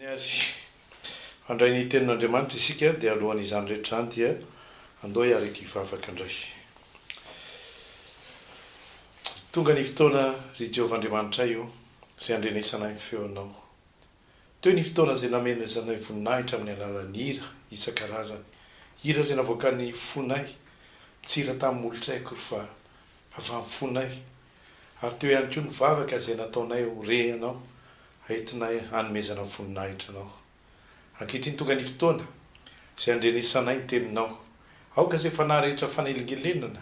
Eny ary, handray ny Tenin'Andriamanitra isika, dia alohan'izany rehetra izany dia andao hiaraka hivavaka indray. Tonga ny fotoana, ry Jehovah Andriamanitray ô, izay handrenesanay ny feonao. Teo ny fotoana izay namelezanay voninahitra amin'ny alalan'ny hira isan-karazany, hira izay navoakan'ny fonay, tsy hira tamin'ny molotray akory fa avy amin'ny fonay, ary teo ihany koa ny vavaka izay nataonay ho re Anao, entinay hanomezana voninahitra Anao. Ankehitriny tonga ny fotoana izay handrenesanay ny teninao. Aoka izay fanahy rehetra fanelingelenana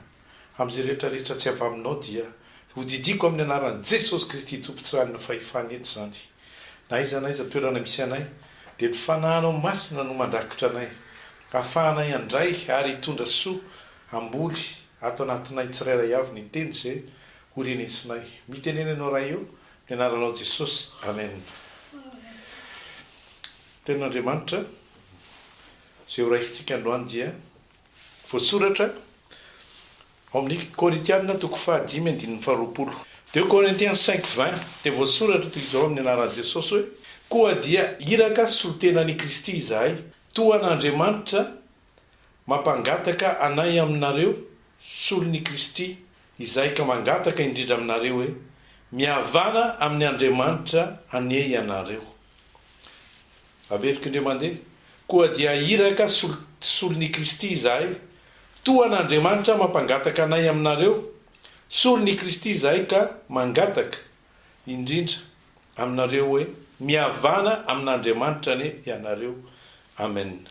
amin'izay rehetra rehetra tsy avy aminao dia ho didiako amin'ny anaran'i Jesosy Kristy Tompo tsy hanana fahefana eto izany. Na aiza na aiza toerana misy anay dia ny Fanahinao Masina no mandrakotra anay hahafahanay handray ary hitondra soa hamboly ato anatinay tsirairay avy ny teny izay ho renesinay. Mitenena ianao Ray o Ny anaranao Jesosy Amen. Tenin'Andriamanitra izay ho raisintsika androany dia voasoratra ao amin'ny Korintiana toko fahadimy andininy faharoapolo. Deux Corinthiens 5:20 dia voasoratra toy izao amin'ny anaran'i Jesosy hoe, Koa dia iraka solontenan'i Kristy izahay, toa an'Andriamanitra mampangataka anay aminareo solon'i Kristy Izahay ka mangataka indrindra aminareo hoe, mihavana amin' Andriamanitra anie ianareo. Averiko indray mandeha, koa dia iraka solon' i Kristy izahay, toa an' Andriamanitra mampangataka anay aminareo, solon' i Kristy izahay ka mangataka indrindra aminareo hoe, mihavana amin' Andriamanitra anie ianareo. Amen.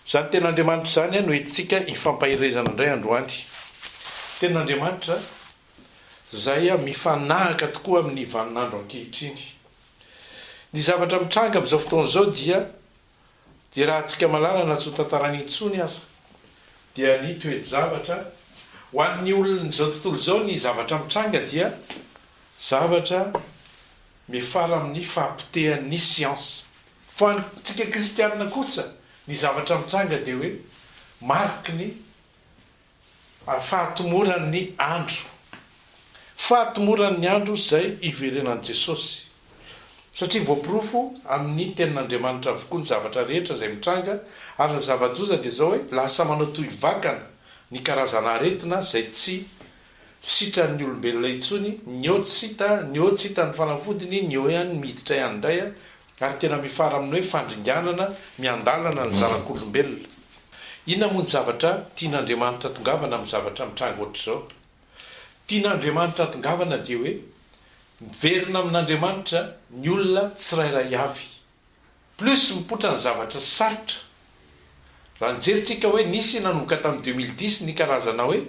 Izany Tenin'Andriamanitra izany no entintsika hifampaherezana indray androany. Tenin'Andriamanitra izay mifanahaka tokoa amin'ny vaninandro ankehitriny. Ny zavatra mitranga amin'izao fotoana izao dia dia raha antsika malala na tsy ho tantaraina intsony aza dia ny toe-javatra ho an'ny olon'izao tontolo izao ny zavatra mitranga dia zavatra miafara amin'ny fahapotehan'ny siansa. Fa antsika kristianina kosa ny zavatra mitranga dia hoe mariky ny fahatomoran'ny andro. Fahatomoran'ny andro izay hiverenan'i Jesosy. Satria voaporofo amin'ny tenin'Andriamanitra avokoa ny zavatra rehetra izay mitranga ary ny zava-doza dia izao hoe lasa manao toy vakana ny karazana aretina izay tsy sitran'ny olombelona intsony, ny eo tsy hita, ny eo tsy hita ny fanafodiny, ny eo ihany miditra ihany indray ary tena mifara amin'ny hoe fandringanana miandalana ny zanak'olombelona. Inona moa ny zavatra tian'Andriamanitra atongavana amin'ny zavatra mitranga ohatr'izao? Tian'Andriamanitra atongavana dia hoe miverina amin'Andriamanitra ny olona tsirairay avy. Plus mipoitra ny zavatra sarotra. Raha nijery tsika hoe nisy nanomboka tamin'ny 2010 ny karazana hoe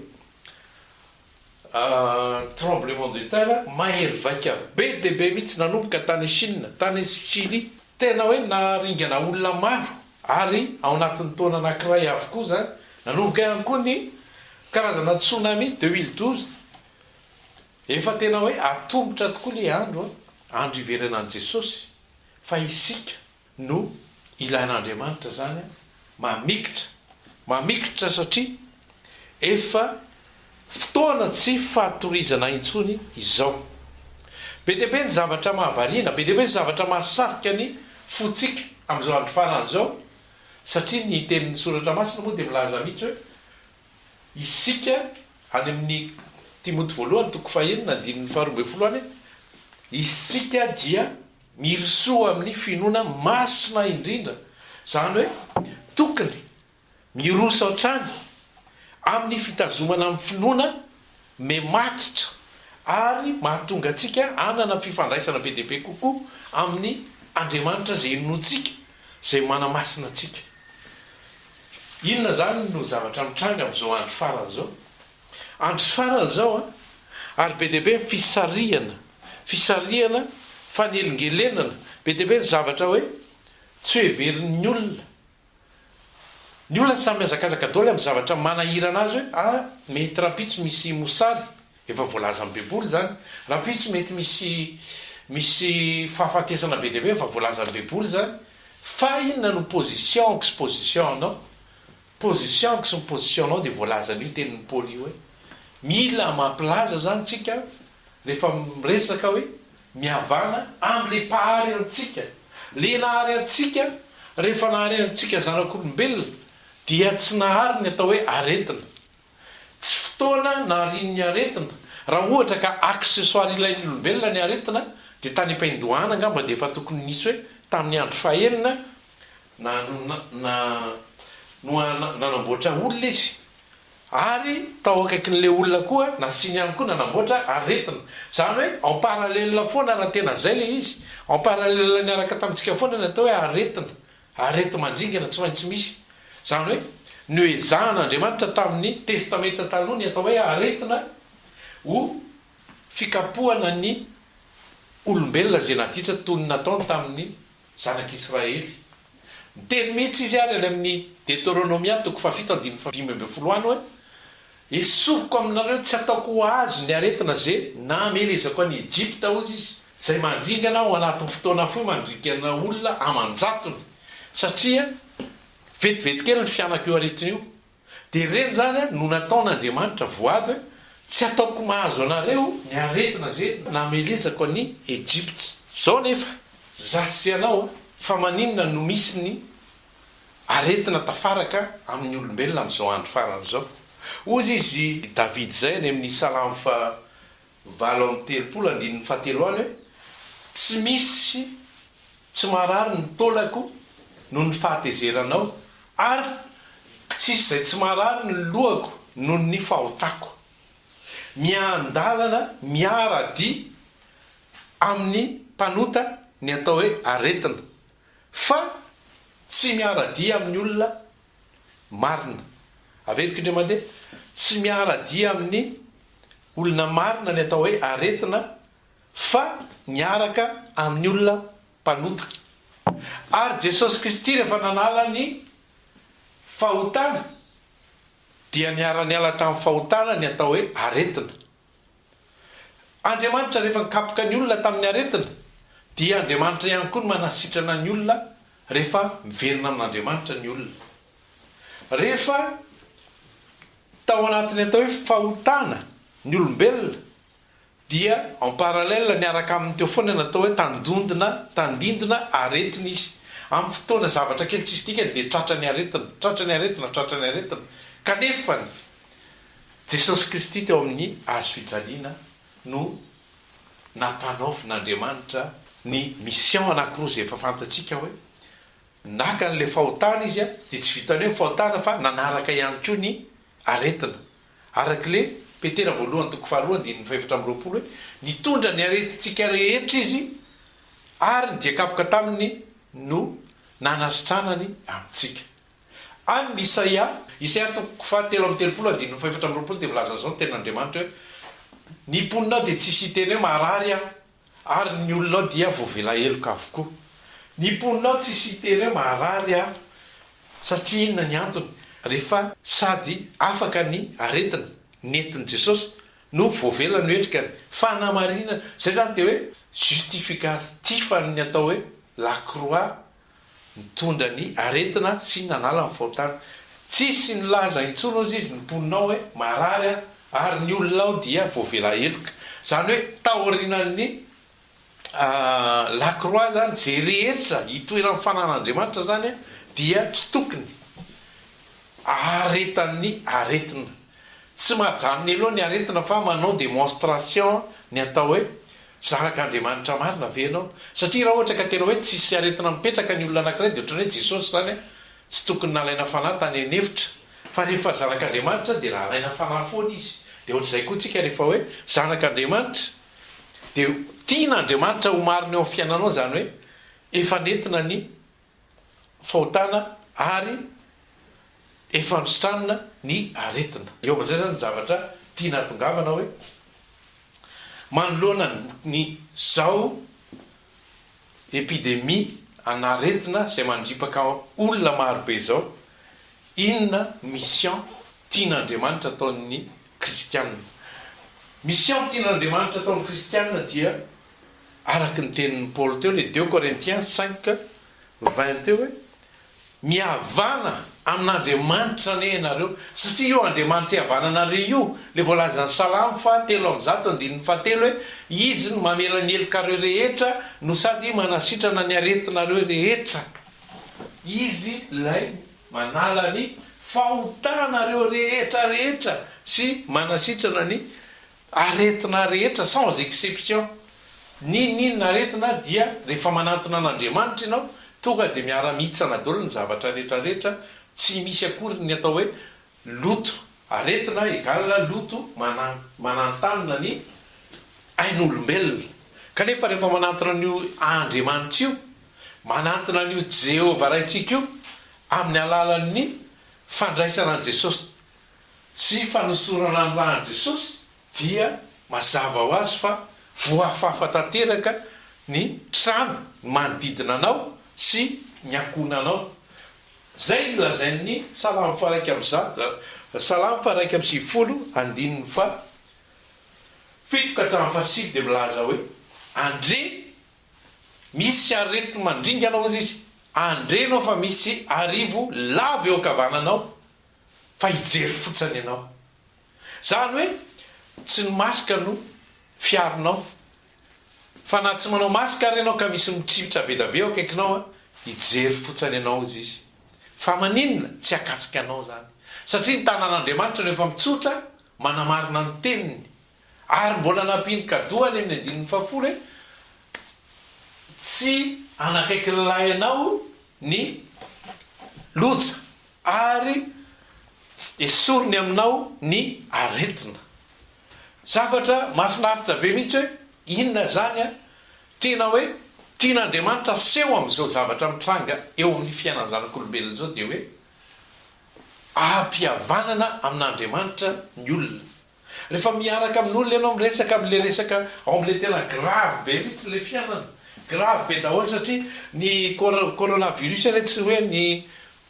tremblement de terre mahery vaika be dia be mihitsy nanomboka tany Chine, tany Chili. Tena hoe naharingana olona maro ary ao anatin'ny taona anankiray avokoa izany. Nanomboka ihany koa ny karazana tsunami 2012. Efa tena hoe atomotra tokoa ilay andro, andro hiverenan'i Jesosy. Fa isika no ilain'Andriamanitra izany mamikitra, mamikitra satria efa fotoana tsy fahatorizana intsony izao. Be dia be ny zavatra mahavariana, be dia be ny zavatra mahasarika ny fontsika amin'izao andro farany izao, satria ny tenin'ny Soratra Masina moa dia milaza mihitsy hoe isika any amin'ny Timoty voalohany toko fahenina andininy faharoa ambin'ny folo any, isika dia Mirosoa amin'ny finoana masina indrindra, izany hoe tokony miroso hatrany amin'ny fitazomana amin'ny finoana mimatotra ary mahatonga antsika hanana fifandraisana be dia be kokoa amin'ny Andriamanitra izay inoantsika, izay manamasina antsika. Inona izany no zavatra mitranga amin'izao andro farany izao? Andro farany izao an! Ary be dia be ny fisarihana, fisarihana, fanelingelenana, be dia be ny zavatra hoe tsy ho heverin'ny olona. Ny olona samy mihazakazaka daholo amin'ny zavatra manahirana azy hoe ah mety rahampitso misy mosary, efa voalazan'ny baiboly izany, rahampitso mety misy misy fahafatesana be dia be, efa voalazan'ny baiboly izany, fa inona no position-ko sy position-nao? Position-ko sy ny position-nao dia voalazan'io tenin'i Paoly io hoe mila mampilaza izany tsika rehefa miresaka hoe mihavana amin'ilay Mpahary antsika. Le nahary antsika, rehefa nahary antsika zanak'olombelona dia tsy nahary ny atao hoe aretina. Tsy fotoana naharian'ny aretina. Raha ohatra ka accessoire ilain'ny olombelona ny aretina dia tany am-piandohana angamba dia efa tokony nisy hoe tamin'ny andro fahenina na na no nanamboatra olona izy. Ary tao akaikin'ilay olona koa nasiany ihany koa nanamboatra aretina. Izany hoe en parallèle foana raha tena izay ilay izy, en parallèle niaraka tamintsika foana ny atao hoe aretina. Areti-mandringana tsy maintsy misy. Izany hoe noezahan'Andriamanitra tamin'ny Testamenta Taloha ny atao hoe aretina ho fikapohana ny olombelona izay naditra toy ny nataony tamin'ny Zanak'Israely. Miteny mihitsy izy ary any amin'ny Deteronomia toko fahafito andininy faha-15 any hoe, Esoriko aminareo tsy ataoko ho azo ny aretina ze namelezako an'i Egypta, hoy izy, izay mandringana ao anatin'ny fotoana fohy mandringana olona aman-jatony, satria vetivety kely ny fianak'io aretina io. Dia ireny izany no nataon'Andriamanitra voady hoe, Tsy ataoko mahazo anareo ny aretina ze namelezako an'i Egypta. Zao anefa, za sy ianao, fa maninona no misy ny aretina tafaraka amin'ny olombelona amin'izao andro farany izao? Hozy izy David izay any amin'ny Salamo faha 38 andininy fahatelo any hoe, Tsy misy Tsy marary ny taolako noho ny fahatezeranao, ary tsisy izay tsy marary ny lohako noho ny fahotako. Miandalana miara-dia amin'ny mpanota ny atao hoe aretina, fa tsy miara-dia amin'ny olona marina. Averiko indray mandeha, tsy miara-dia amin'ny olona marina ny atao hoe aretina, fa miaraka amin'ny olona mpanota. Ary Jesosy Kristy rehefa nanala ny fahotana dia niara-niala tamin'ny fahotana ny atao hoe aretina. Andriamanitra rehefa nikapoka ny olona tamin'ny aretina dia Andriamanitra ihany koa no manasitrana ny olona rehefa miverina amin'Andriamanitra ny olona. Rehefa tao anatin'ny atao hoe fahotana ny olombelona Dia en parallèle niaraka aminy teo foana natao hoe tandondona, tandindona aretina izy. Amin'ny fotoana zavatra kely tsisy dikany dia tratran'ny aretina, tratran'ny aretina, tratran'ny aretina. Kanefany Jesosy Kristy teo amin'ny hazo fijaliana no nampanaovin'Andriamanitra ny mission anankiroa izay efa fantatsika hoe naka an'ilay fahotana izy dia tsy vitan'ny hoe fahotana fa nanaraka ihany koa ny aretina. Araka ilay Petera voalohany toko faharoa andininy faha-24 hoe, Nitondra ny aretintsika rehetra Izy, ary ny dia-kapoka taminy no nanasitranany antsika. Any ny Isaia, Isaia toko faha-33 andininy faha-24 dia milaza an'izao ny tenin'Andriamanitra hoe, Ny mponina ao dia tsy hisy hiteny hoe marary aho, ary ny olona ao dia voavela heloka avokoa. Ny mponina ao tsy hisy hiteny hoe marary aho, satria inona ny antony? Rehefa sady afaka ny aretina nentin'i Jesosy no voavela ny helokany. Fanamarinana, izay izany dia hoe justificatif an'ny atao hoe la croix nitondra ny aretina sy nanala ny fahotana. Tsisy nilaza intsony hozy izy ny mponina ao hoe marary aho ary ny olona ao dia voavela heloka. Izany hoe taorianan'ny la croix izany izay rehetra itoeran'ny fanan'Andriamanitra izany dia tsy tokony aharetan'ny aretina. Tsy mahajanona elo ny aretina fa manao démonstration ny atao hoe Zanak'Andriamanitra marina ve ianao? Satria raha ohatra ka tena hoe tsisy aretina mipetraka ny olona anankiray dia ohatran'ny hoe Jesosy izany tsy tokony nalaina fanahy tany an'efitra fa rehefa zanak'Andriamanitra dia nalaina fanahy foana izy. Dia ohatr'izay koa tsika rehefa hoe zanak'Andriamanitra dia tian'Andriamanitra ho marina eo amin'ny fiainanao izany hoe efa nentina ny fahotana ary efa nositranina ny aretina. Eo amin'izay izany ny zavatra tiana hatongavana hoe manoloana ny zao epidemie an'aretina izay mandripaka olona maro be izao, inona mission tian'Andriamanitra ataon'ny kristiana? Mission tian'Andriamanitra ataon'ny kristiana dia Araka ny tenin'i Paoly teo, le deux Corinthiens 5, 20 teo hoe, Mihavana amin'Andriamanitra anie ianareo, satria io Andriamanitra ihavananareo io, ilay voalazan'ny Salamo faha 103 andininy fahatelo hoe, Izy no mamela ny helokareo rehetra no sady manasitrana ny aretinareo rehetra. Izy ilay manala ny fahotanareo rehetra rehetra sy manasitrana ny aretina rehetra sans exception. N'inon'inona aretina dia rehefa manantona an'Andriamanitra ianao tonga dia miara-mihitsana daholo ny zavatra rehetra rehetra, tsy misy akory ny atao hoe loto, aretina égale loto manantanina ny ain'olombelona. Kanefa rehefa manantona an'io Andriamanitra io, manantona an'io Jehovah Raintsika io amin'ny alalan'ny fandraisana an'i Jesosy sy fanosorana ny ràn'i Jesosy dia mazava ho azy fa voafafa tanteraka ny trano manodidina anao sy ny ankohonanao. Izay no lazain'ny Salamo faha-101, Salamo faha-91 andininy faha fito ka hatramin'ny faha sivy dia milaza hoe, Andre, misy areti-mandringana hozy izy, andre ianao fa misy arivo lavo eo ankavananao, fa hijery fotsiny ianao. Zany hoe tsy ny masque no fiaronao fa na tsy manao masque ary ianao ka misy mitripotra bedabe eo akaikinao an, hijery fotsiny anao izy izy. Fa maninona? Tsy hakasika anao zany. Satria ny tanan'Andriamanitra no efa mitsotra manamarina ny teniny. Ary mbola nampiany cadeau any amin'ny andininy fahafolo hoe tsy hanakaiky ny lahy anao ny loza. Ary esoriny aminao ny aretina. Zavatra mahafinaritra be mihitsy hoe inona izany an! Tena hoe tian'Andriamanitra aseho amin'izao zavatra mitranga eo amin'ny fiainan'ny zanak'olombelona izao dia hoe ampihavanana amin'Andriamanitra ny olona. Rehefa miaraka amin'olona ianao miresaka amin'ilay resaka ao amin'ilay tena grave be mihitsy ilay fiainana, grave be daholo satria ny coronavirus anie tsy hoe ny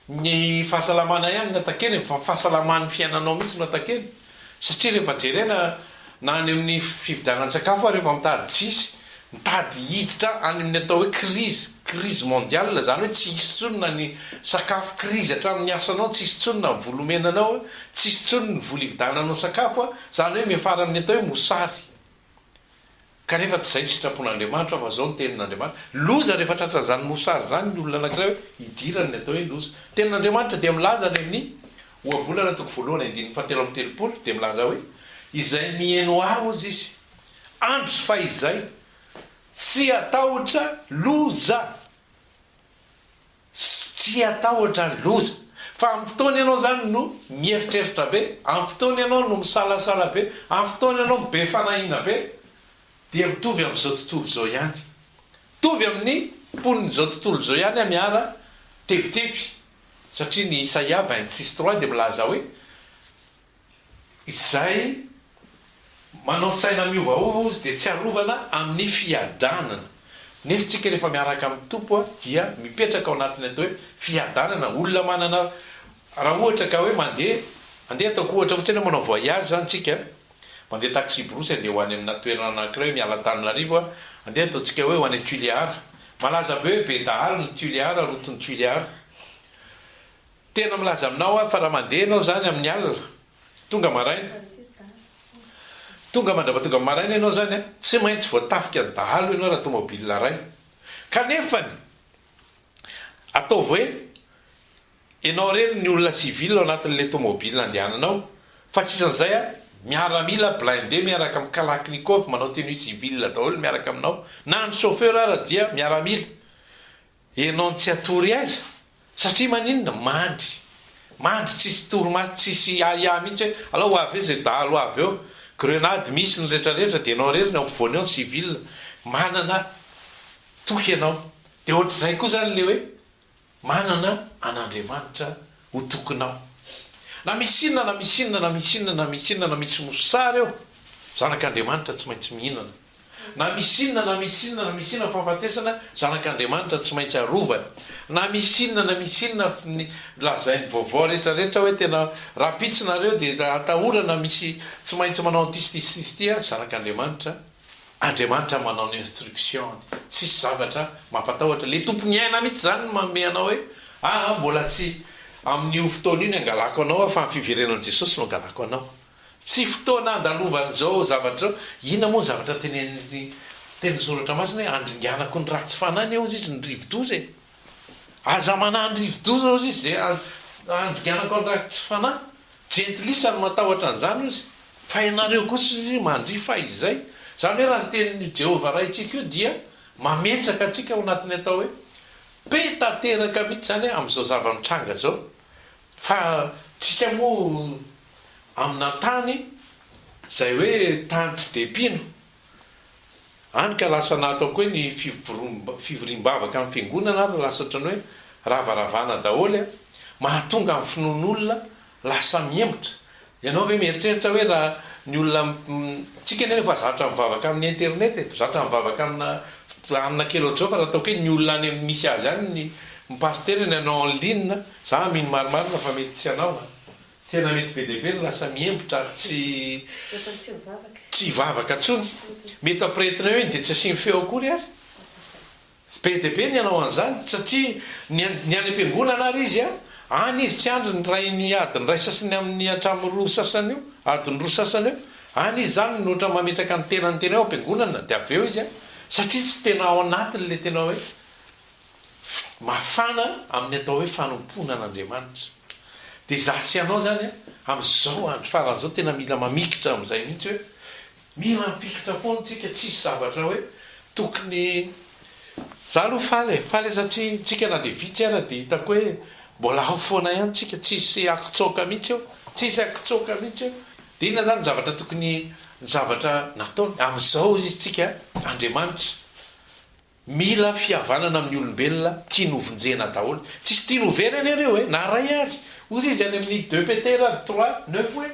ny fahasalamana ihany no atakeny e, fa ny fahasalaman'ny fiainanao mihitsy no atakeny satria rehefa jerena na any amin'ny fividianan-tsakafo ary efa mitady tsisy, mitady hiditra any amin'ny atao hoe crise, crise mondiale, izany hoe tsy hisy intsony na ny sakafo, crise hatramin'ny asanao, tsy hisy intsony na ny vola omena anao, tsy hisy intsony ny vola hividiananao sakafo, izany hoe miafara amin'ny atao hoe mosary. Kanefa tsy izay ny sitrapon'Andriamanitra fa izao ny tenin'Andriamanitra, loza rehefa tratran'izany mosary izany ny olona anankiray hoe hidirany ny atao hoe loza. Ny tenin'Andriamanitra dia milaza any amin'ny Ohabolana toko voalohany andininy fahatelo amby telopolo dia milaza hoe, Izay miheno ahy hozy izy, andro fahizay, tsy hatahotra loza. Tsy hatahotra loza. Fa amin'ny fotoana ianao izany no mieritreritra be, amin'ny fotoana ianao no misalasala be, amin'ny fotoana ianao be fanahiana be, dia mitovy amin'izao tontolo izao ihany. Mitovy amin'ny mponin'izao tontolo izao ihany miara tebiteby. Satria ny Isaia 26 trois dia milaza hoe, Izay manao saina miovaova ozy dia tsy arovana amin'ny fiadanana. Nefa tsika rehefa miaraka amin'ny Tompo dia mipetraka ao anatin'ny atao hoe fiadanana. Olona manana, raha ohatra ka hoe mandeha, andeha ataoko ohatra fotsiny hoe manao voyage zany tsika, mandeha taxi-brousse andeha ho any amina toerana anankiray miala Antananarivo, andeha ataontsika hoe ho any Tuléar. Malaza be hoe be dahalo ny Tuléar, route-n'i Tuléar. Tena milaza aminao aho fa raha mandeha ianao izany amin'ny alina, tonga maraina, tonga mandrapatonga maraina ianao izany an, tsy maintsy voatafika ny dahalo ianao raha tomobile iray. Kanefany, ataovy hoe ianao irery ny olona civil ao anatin'ilay tomobile andehananao, fa tsy isan'izay an, miaramila blindé miaraka amin'ny kalachnikov manao tenue civile daholo miaraka aminao, na ny chauffeur ara dia miaramila. Enao tsy hatory aiza? Satria maninona? Mandry. Mandry tsisy torimaso, tsisy ahiahy mihitsy hoe alao ho avy eo izay dahalo avy eo. Grenade misy ny retraretra dia enao irery ny ao ampovoany ao ny civil. Manana toky enao. Dia ohatr'izay koa izany ilay hoe manana an'Andriamanitra ho tokinao. Na misy inona na misy inona na misy inona na misy inona na misy mosary eo, zanak'Andriamanitra tsy maintsy mihinana. Na misy inona na misy inona na misy inona fahafatesana, zanak'Andriamanitra tsy maintsy arovana. Na misy inona na misy inona ny lazain'ny vaovao rehetra rehetra hoe tena rahampitso nareo dia atahorana misy tsy maintsy manao an'ity sy ity sy ity ary zanak'Andriamanitra, Andriamanitra manao ny instruction-ny. Tsisy zavatra mampatahotra. Le tompon'ny aina mihitsy zany no manome anao hoe. Aa mbola tsy amin'io fotoana io ny angalako anao aho fa amin'ny fiverenan'i Jesosy no angalako anao. Tsy fotoana andalovan'izao zavatra izao. Inona moa ny zavatra tenenin'ny tenin'ny Soratra Masina hoe andringanako ny ratsy fanahy anie hozy izy ny rivodoza e. Aza manahy ny rivodoza hozy izy ze andringanako ny ratsy fanahy. Jentilisa no matahotra an'izany hozy. Fa ianareo kosa hozy izy mandria fahizay. Izany hoe raha ny tenin'io Jehovah Raintsika io dia mametraka antsika ao anatin'ny atao hoe paix tanteraka mihitsy izany amin'izao zava-mitranga izao. Fa tsika moa amina tany izay hoe tany tsy dia mpino. Any ka lasa nataoko hoe ny fivoriam-bavaka amin'ny fiangonana ary lasa ohatran'ny hoe ravaravana daholo a! Mahatonga ny finoan'olona lasa mihemotra. Ianao ve mieritreritra hoe raha ny olona, tsika anie efa zatra mivavaka amin'ny internet e, zatra mivavaka amina amina kely ohatr'izao fa raha ataoko hoe ny olona any amin'ny misy azy any ny ny pasiterany hanao en ligne, za mino marimarina fa mety tsy hanao a! Tena mety be dia be ny lasa miembotra ary tsy tsy hivavaka intsony. Mety ampirehetina eo iny dia tsy asiany feo akory ary. Be dia be ny hanao an'izany satria ny ny any am-piangonana ary izy an, any izy tsy andry ny iray ny adiny iray sasany amin'ny hatramin'ny roa sasany io, adiny roa sasany eo. Any izy izany no ohatra mametraka ny tenany tena eo am-piangonana dia avy eo izy an, satria tsy tena ao anatiny ilay tena hoe mafana amin'ny atao hoe fanompoana an'Andriamanitra. Dia izaho sy ianao izany amin'izao andro farany izao tena mila mamikitra amin'izay mihitsy hoe mila mifikitra foana isika, tsisy zavatra hoe tokony, izaho aloha faly e, faly satria isika na dia vitsy ara dia hitako hoe mbola ao foana ihany isika, tsisy akitsoka mihitsy eo, tsisy akitsoka mihitsy eo. Dia inona izany ny zavatra tokony, ny zavatra nataony? Amin'izao hozy isika, Andriamanitra Mila fihavanana amin'ny olombelona tiany hovonjena daholo. Tsisy tiany ho very anie ireo e, na ray ary. Hoy izy any amin'ny deux Petera trois neuf hoe,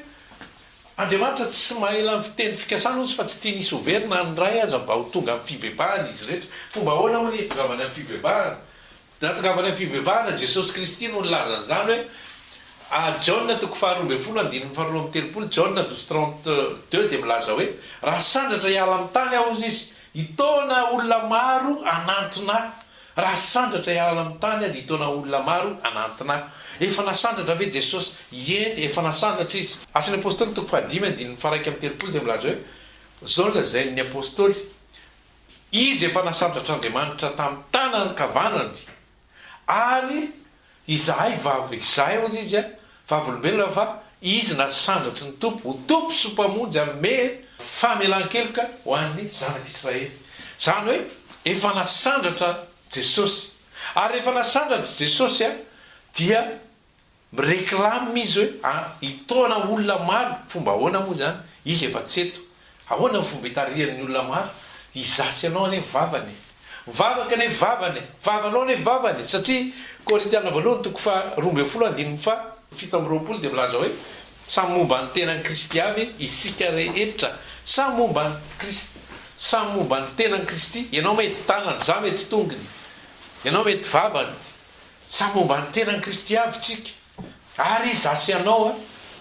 Andriamanitra tsy maela miteny fikasana hozy fa tsy tiany hisy ho very na ny ray aza mba ho tonga amin'ny fibebahana izy rehetra. Fomba ahoana moa ny hitongavany amin'ny fibebahana? Nahatongavany amin'ny fibebahana Jesosy Kristy no nilaza an'izany hoe, A Jaona toko faharoa ambin'ny folo andininy faharoa amby telopolo, Jaona douze 32 dia milaza hoe, Raha sandratra hiala amin'ny tany aho, hozy Izy, hitaona olona maro hanantona ahy. Raha sandratra hiala amin'ny tany aho dia hitaona olona maro hanantona ahy. Efa nasandratra ve Jesosy? Ie, efa nasandratra Izy. Asan'ny Apostoly toko fahadimy andininy faha-31 dia milaza hoe, Izao no lazain'ny Apostoly, Izy efa nasandratr'Andriamanitra tamin'ny tanany ankavanany, ary izahay vav, izahay hozy izy, vavolombelona fa Izy nasandratry ny Tompo ho Tompo sy Mpamonjy hanome famelan-keloka ho an'ny zanak'Israely. Izany hoe efa nasandratra Jesosy. Ary rehefa nasandratra Jesosy dia Mi-reclame izy hoe a hitaona olona maro, fomba ahoana moa izany? Izy efa tsy eto. Ahoana ny fomba hitarihany ny olona maro? Izaho sy ianao anie vavany e. Mivavaka anie vavany e. Vavanao anie vavany e. Satria Korintiana voalohany toko faha 12 andininy faha 27 dia milaza hoe samy momba ny tenan'i Kristy avy isika rehetra. Samy momba an'i Kristy, samy momba ny tenan'i Kristy. Ianao mety tanany, izaho mety tongony. Ianao mety vavany. Samy momba ny tenan'i Kristy avy tsika ary izaho sy ianao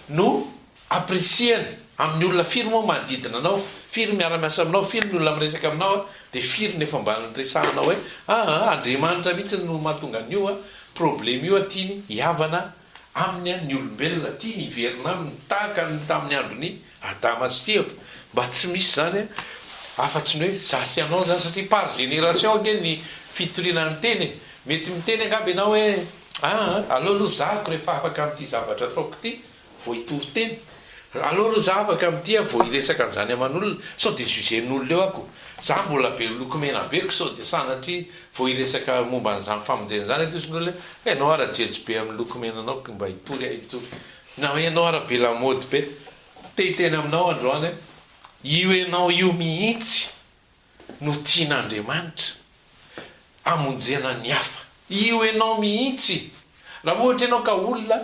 no apprécier-ny amin'ny olona firy moa manodidina anao, firy miara-miasa aminao, firy ny olona miresaka aminao dia firy no efa mba niresahanao hoe aa Andriamanitra mihitsy no mahatonga an'io problème io tiany hihavana aminy ny olombelona, tiany hiverina aminy tahaka ny tamin'ny andron'i Adama sy Eva, mba tsy misy izany afa-tsy ny hoe za sy ianao izany satria par génération ange ny fitoriana ny teny e! Mety miteny angamba ianao hoe aa aleo aloha zahako rehefa afaka amin'ity zavatra ataoko ity vao hitory teny, aleo aloha za afaka amin'ity aho vao hiresaka an'izany aman'olona, sao dia juger-n'olona eo aho ko, za mbola be loko mena be ko sao dia sanatria vao hiresaka momba an'izany famonjena izany aty ny olona hoe ianao ara jejo be amin'ny loko menanao ko mba hitory aho hitory, na hoe ianao ara be lamaody be. Te hiteny aminao androany aho, io ianao io mihitsy no tian'Andriamanitra hamonjena ny hafa. Io ianao mihitsy. Raha ohatra ianao ka olona,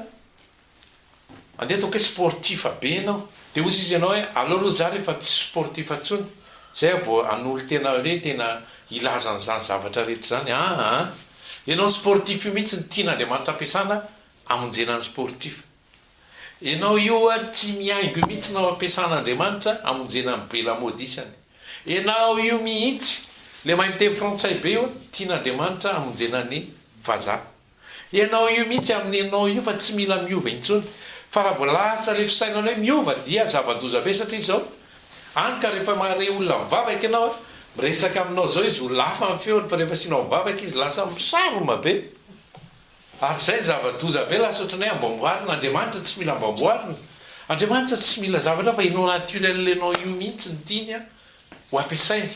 andeha ataoko hoe sportif be ianao, dia hozy izy ianao hoe aleo aloha za rehefa tsy sportif intsony, zay aho vao hanolo-tena hoe tena hilaza an'izany zavatra rehetra izany. Aa, ianao sportif io mihitsy no tian'Andriamanitra ampiasana hamonjena ny sportif. Enao io oa tsy mihaingo mihitsy nao ampiasan'Andriamanitra hamonjena ny be lamaody isany. Enao io mihitsy le mahay miteny frantsay be io tian'Andriamanitra hamonjena ny vazaha. Ianao io mihitsy amin'ny ianao io fa tsy mila miova intsony. Fa raha vao lasa le fisainana hoe miova dia zava-doza be satria izao, any ka rehefa mahare olona mivavaka ianao an, miresaka aminao izao izy olona hafa ny feony fa rehefa asianao mivavaka izy lasa misaroma be. Ary izay zava-doza be lasa ohatran'ny hoe amboamboarina, Andriamanitra tsy mila amboamboarina, Andriamanitra tsy mila zavatra fa ianao naturel ianao io mihitsy no tiany ho ampiasainy.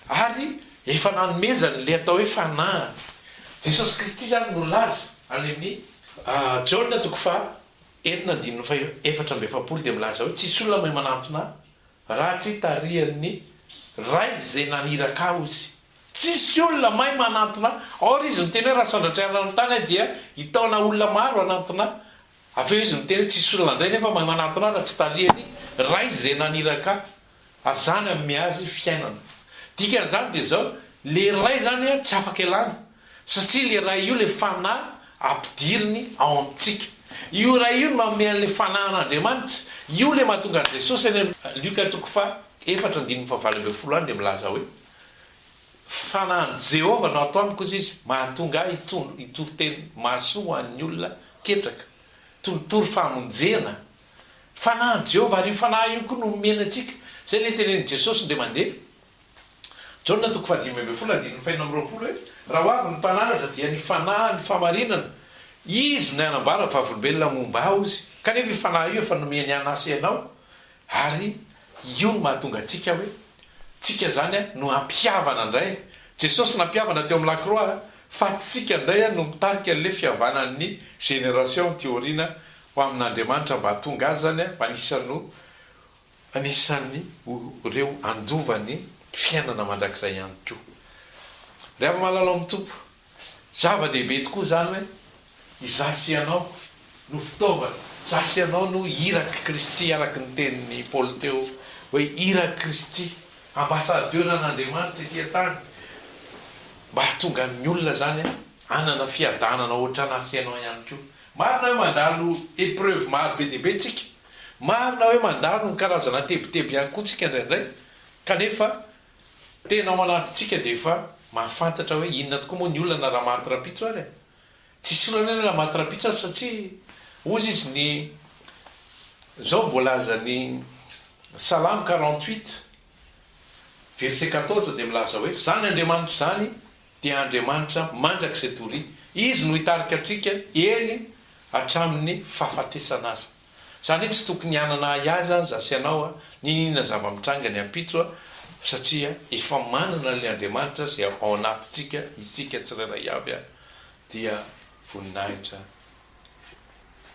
Ary efa nanomezany ilay atao hoe fanahiny. Jesosy Kristy izany no nilaza any amin'ny Jaona toko faha enina andininy faha 44 dia milaza hoe tsisy olona mahay manantona ahy raha tsy tarihan'ny Ray izay naniraka ahy hozy. Tsisy olona mahay manantona ahy. Or izy miteny hoe raha sandratra hiala amin'ny tany aho dia hitaona olona maro hanantona ahy. Avy eo izy miteny hoe tsisy olona indray nefa mahay manantona ahy raha tsy tarihan'ny Ray izay naniraka ahy. Ary izany hanome azy fiainana. Dikan'izany dia izao, le Ray izany tsy afaka ialana, satria le Ray io le Fanahy ampidiriny ao amintsika. Io Ray io no manome an'le Fanahin'Andriamanitra, io le mahatonga an'i Jesosy any amin'ny Lioka toko faha efatra andininy faha 18 any dia milaza hoe, Fanahin'i Jehovah no ato amiko hozy izy, mahatonga ahy hitory teny mahasoa ho an'ny olona ketraka, toritory famonjena Fanahin'i Jehovah, ary io Fanahy io koa no omeny antsika. Izay ilay tenenin'i Jesosy indray mandeha. Jaona toko faha-15 andininy faha-26 hoe, Raha ho avy ny Mpananatra dia ny Fanahin'ny fahamarinana, Izy no hanambara vavolombelona momba Ahy, hozy. Kanefa io Fanahy io efa nomeny anà sy ianao, ary io no mahatonga antsika hoe, tsika izany no hampihavana indray. Jesosy nampihavana teo amin'ny lakroa, fa tsika indray no mitarika an'ilay fihavanan'ny génération aty aoriana ho amin'Andriamanitra mba hahatonga azy izany ho anisan'ny ho anisan'ny ho ireo handova ny fiainana mandrakizay ihany koa. Ry hava-malala ao amin'ny Tompo, zava-dehibe tokoa izany hoe izaho sy ianao no fitaovana, izaho sy ianao no irak'i Kristy araka ny tenin'i Paoly teo hoe irak'i Kristy, ambassadeur an'Andriamanitra ety an-tany mba hahatonga ny olona izany hanana fiadanana ohatran'ahy sy ianao ihany koa. Marina hoe mandalo épreuve maro be dia be tsika, marina hoe mandalo ny karazana tebiteby ihany koa tsika indraindray, kanefa tena ao anatintsika dia efa mahafantatra hoe inona tokoa moa ny olana raha maty rahampitso ary e! Tsisy olana anie raha maty rahampitso ary satria hozy izy ny zao voalazan'ny Salamo 48 verset 14 dia milaza hoe zany Andriamanitra izany dia Andriamanitra mandrakizay doria. Izy no hitarika antsika, eny hatramin'ny fahafatesana aza. Izany hoe tsy tokony hanana ahiahy izany izaho sy ianao n'inon'inona zava-mitranga ny ampitso satria efa manana an'ilay Andriamanitra izay ao anatintsika isika tsirairay avy dia voninahitra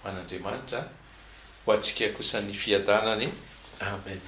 ho an'Andriamanitra, ho antsika kosa ny fiadanany. Amen.